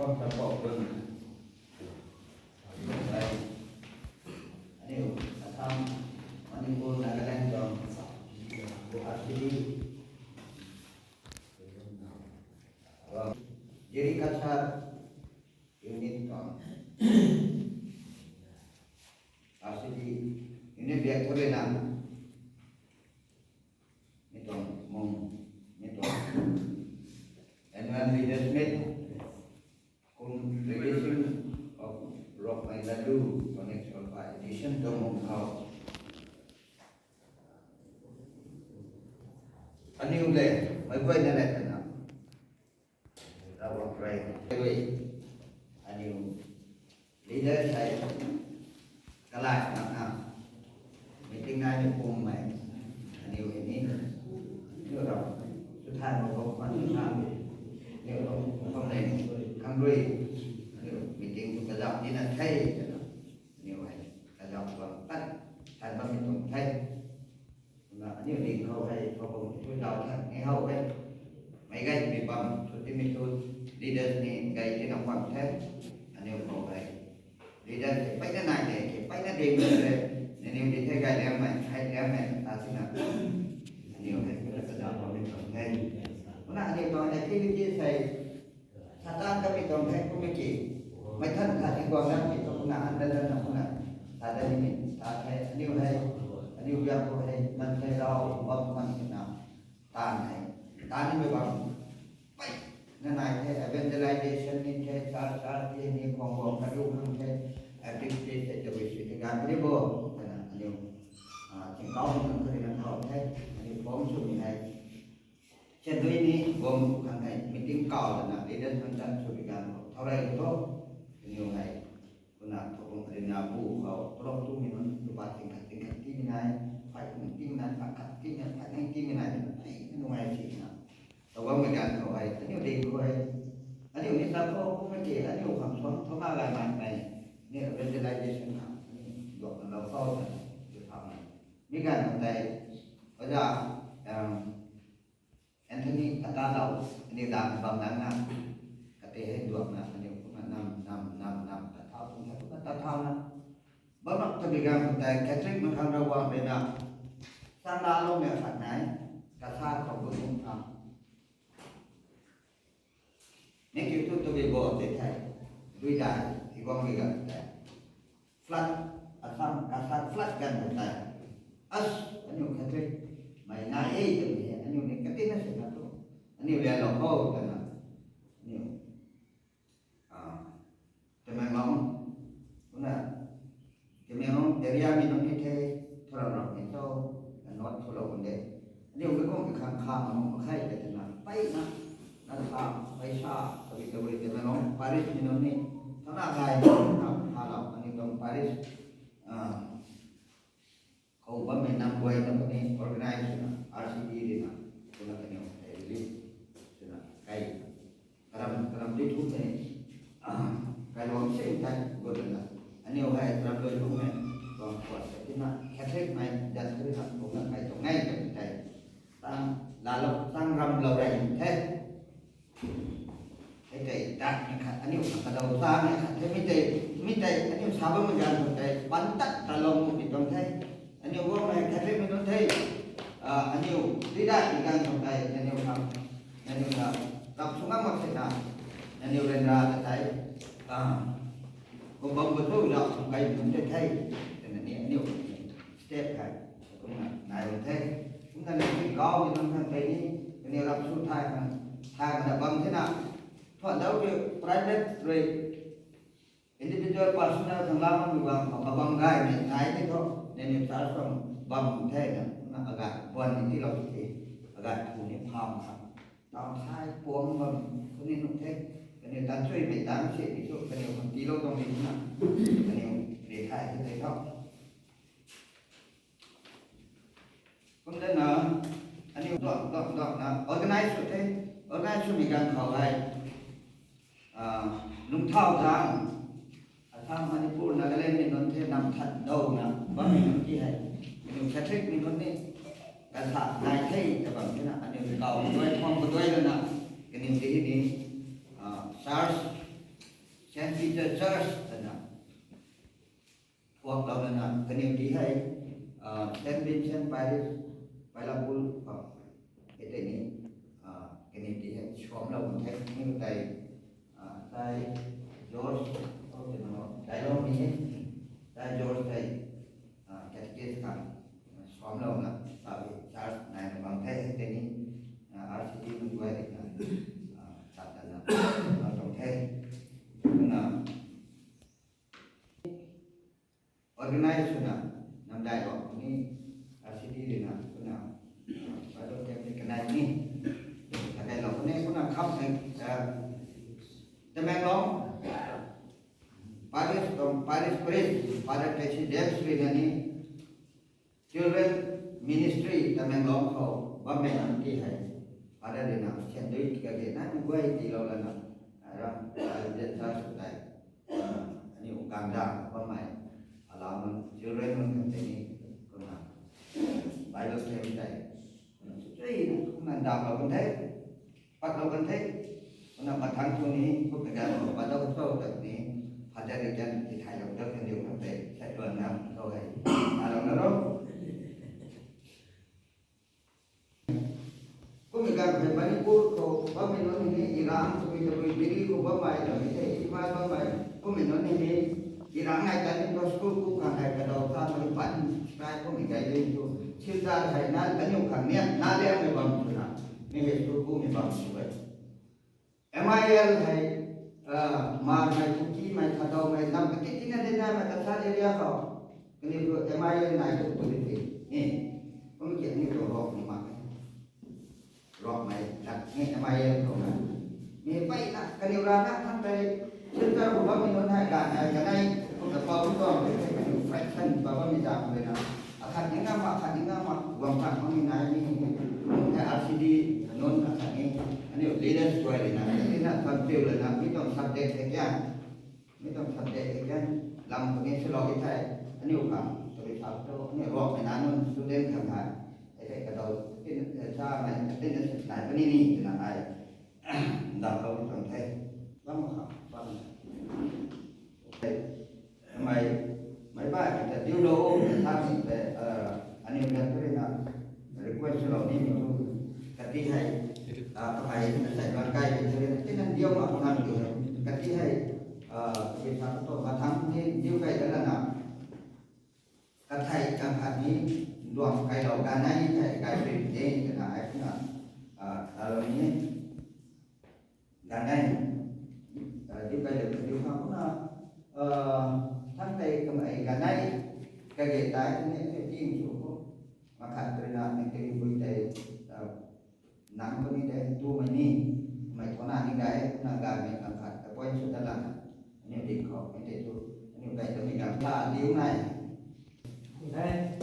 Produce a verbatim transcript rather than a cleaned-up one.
Bam ta pok bun. Aniu Assam, Manipur, Nagaland tuang Guwahati, Jirikasar unit tuang R C D unit biak thu rui na, mi tuang mung, mi tuang annual leaders meet kum releasing of Rongmei Laddu Tonic Solfa edition tuang mung khou aniu le, meic guayna le twna Ravguangc rui, aniu leader hei kalai na na, meeting nai ni pummei, aniu hei ni, aniu rau, sw thay mak bam khwan ni sa, aniu rau, kham nei, kham rui, aniu meeting tu kazauh ni na the, twna, aniu hei kazauh tuang tan, tan bammei tuang the. Kumna aniu ding khou hei, khou bam thu zauh the, ni how e. Meic gay mi bam, sw timei thu, leaders ni gay tina bam the, aniu khou hei. Leaders hei peina nai de, khe peina ding de, nangniw di the gay liangmei, hei liangmei, ta sina. Aniu hei, kumna kazauh bammei tuang the. Kumna aniu tuang activity hei, Satan kami tuang the, kummei ki. Mei than khat ni guang lam ki tuang na, an dan na kumna. Satan ni, ta the, aniu hei, aniu biak khou hei, man sei rau, bam man ki na. Tan hei, tan ni mei bam. Pei, na nai the, evangelization ni the, church, church ni, ni khwang guang kadu khang the, activity the, tabui sui the, gan ni bo, twna, aniu, ah, chingkau ni khang kari na thau the, aniu form sw ni hei. Sandui ni guang khang hei, meeting kau twna, leaders man tan sw ni gan bo, thau rei bo, aniu hei. Kumna thowkum arena bu khou, tolok tumei nunc, lupa ting khat, ting khat timei nai, phey kum timei nai, phey khat timei nai, phey nai timei nai, hei, nungai si na. Tawang mei ganv khou hei, aniu ding khou hei, aniu ni ta khou, kummei ki, aniu khang suang, thoma gay man mei, ni evangelization na, aniu duak na lou khou na, aniu pham na. Mi ganv khou tei, oja, um, Anthony Katalou, aniu dang bam dang na, kate hei duak na, aniu kumna nam, nam, nam, nam, ta thau, kumna, kumna ta thau na. Bam mak tabui ganv khou tei, Catholic mei khang Ravguangc rui na, sanglalou mei khat nai, kasa khou bu kum tham. Ni kiu thu tabui bo tei thei, dui dai, i guang rui ganv tei. Flood, Assam, Assam flood ganv khou tei. As, aniu Catholic mei nai e, twmei, aniu ni katina sina tu. Aniu lialou khou twna. Aniu, ah, Tamenglong, kumna, Tamenglong area mei nunc ni the, thura rap ni cho, na not follow kun de. Aniu mei kum ki khang kha, aniu makhai ka twna, pei na, na kha, pei sa, tabui tabui Tamenglong parish mei nunc ni, thana gay na, na kha lau, aniu tuang parish, ah, khou bammei nam guay na puni organize swna, R C D rui na, swna kaniw hei relief swna kai. Karam, karam di thu tei, ah, kai luang sing tei, gut na. Aniw hei karam dui thu mei, tuang kuat tei tina, Catholic mei, dat tei na, kumna kai tuang ngai tei tei. Tang, lalou, tang ram lou rei the. Hei tei, dat ni khat, aniu khat kadau sa ni khat the, mi tei, mi tei, aniu sa bammei ganv khou tei, pan tat ta lou mei tuang the. Aniu guangmei khat the mei tuang the. Ah, aniu, di dat ni ganv khou tei, aniu khang, aniu na, rap sw ngam mak se na, aniu ryanra ta tei, ah, kum bam khou thu zauh sw kai tuang the the, twna ni aniu step hei, kumna nai bam the. Kumna ni kau ni nunc khang tei ni, kaniw rap sw thay khang, thay khang na bam the na. Thuan dau ki private rui, individual personal khang lam mei bam, kabam gay ni nai ni thu, ni ni church tuang bam the na, na agat buan ni tiilou the, agat thu ni pham kha. Tau thai puang bam, kuni nuh the, kaniw tan chui mei tan si ni thu, kaniw khang tiilou tuang ni na, kaniw ni thay the the tho. Kum dana, aniu duak, duak, duak na, organize sw the, organize swmei ganv khou hei, ah, lungthau zang, Assam, Manipur, Nagaland mei nunc the nam than dou na, bammei nunc ki hei, aniu Catholic mei nunc ni, kan sa nai the, ta bam the na, aniu kau, duai, thom, duai lana, kaniw ti hei ni, ah, church, the church twna thuaklou lana kaniw ti hei, Saint Vincent Parish, Pailabul khou, hei tei ni, kaniw ti hei suamlou kan the, ni tei, tei George, oh, tei no, Dailong ni e, tei George tei, catechist khang suamlouna, tabi church naina bam the, hei tei ni, RCD nunc guay rina, tat tana, tuang the, na, organize swna, namdai bam ni, RCD rina, swna, Bible camp ni kanei ni, kadailou kan e, kumna kham, Tamenglong, Parish, Parish Priest, Father President rina ni, Children Ministry Tamenglong khou bammei nunc ti hei, Father rina siandui kage na guay tiilou lana, ram, Church tei, aniu gangda bammei, alauc nunc, children nunc kan tei ni, kumna, Bible camp tei, kumna, chuina, kumna damlou kan the, patlou kan the, kumna mathangc khou ni, kummei ganv khou pat dat cho ta ni, Father rina tithaylou dat kan diu kan tei, sai tuanna, khou hei, alou na ro. Kummei ganv hei Manipur khou bammei nunc ni, Irang khou tabui Delhi khou bammei, tabui hei Imphal bammei, kummei nunc ni, Irang nai ta ni khou school ku khang hei kadaw sa mari pan, try kummei kai ding tu, Silchar hei na, aniu khang ni, na liangmei bam swna, mi hei school kumei bam sw e. MIL hei, Hmarmei, Kukimei, Thadhoumei, lam kati tina dinamei Cachar area khou, kaniw tu MIL nai tu puni the, ni, kum ki aniu tu Rongmei mak e. Rongmei, dak ni MIL khou na. Mi peyna, kaniw rana thang tei, Silchar khou bammei nunc hei, ganv hei, kanei, kumna pau tuang, kaniw fraction, pau bammei zang rui na. Akhat ni ngam mak, akhat ni ngam mak, guang thang makmei nai ni, hei RCD nunc akhat ni, aniu leaders guay rui na, ni na, confuse lana, mi tuang subject hei kya, mi tuang subject hei kya, lam khou ni swlou e thei, aniu khang, tabui sa tu, aniu Rongmei na nunc student khang hei, hei tei kadaw, tin, samei, tin, nai puni ni, twna hei, ndauhlou tuang the, bam khang, bam. Mei, mei bai ta diulou, ta ni tei, aniu lian tu rui na request lou ni mi tu, kati hei, kamei na sai luan kai ni tu rui na, tina diu mak ngan tu hei, kati hei, kati sa tu mathangc ni diu kai da lana, kathei kang khat ni, duang kailou ganei thei kai pui de, twna ai kumna, alou ni, ganei, diu kailou diu khang kumna, thang tei kamei ganei, kage tei ni, ni ting sw khou, makhat rui na, ni ting bui tei, nang puni tei tumei ni, mei khou na ni gay, kumna gaymei kang khat, appoint sw ta lana, aniu ding khou, mi tei tu, aniu kai tamei ganv la diu nai. Tei,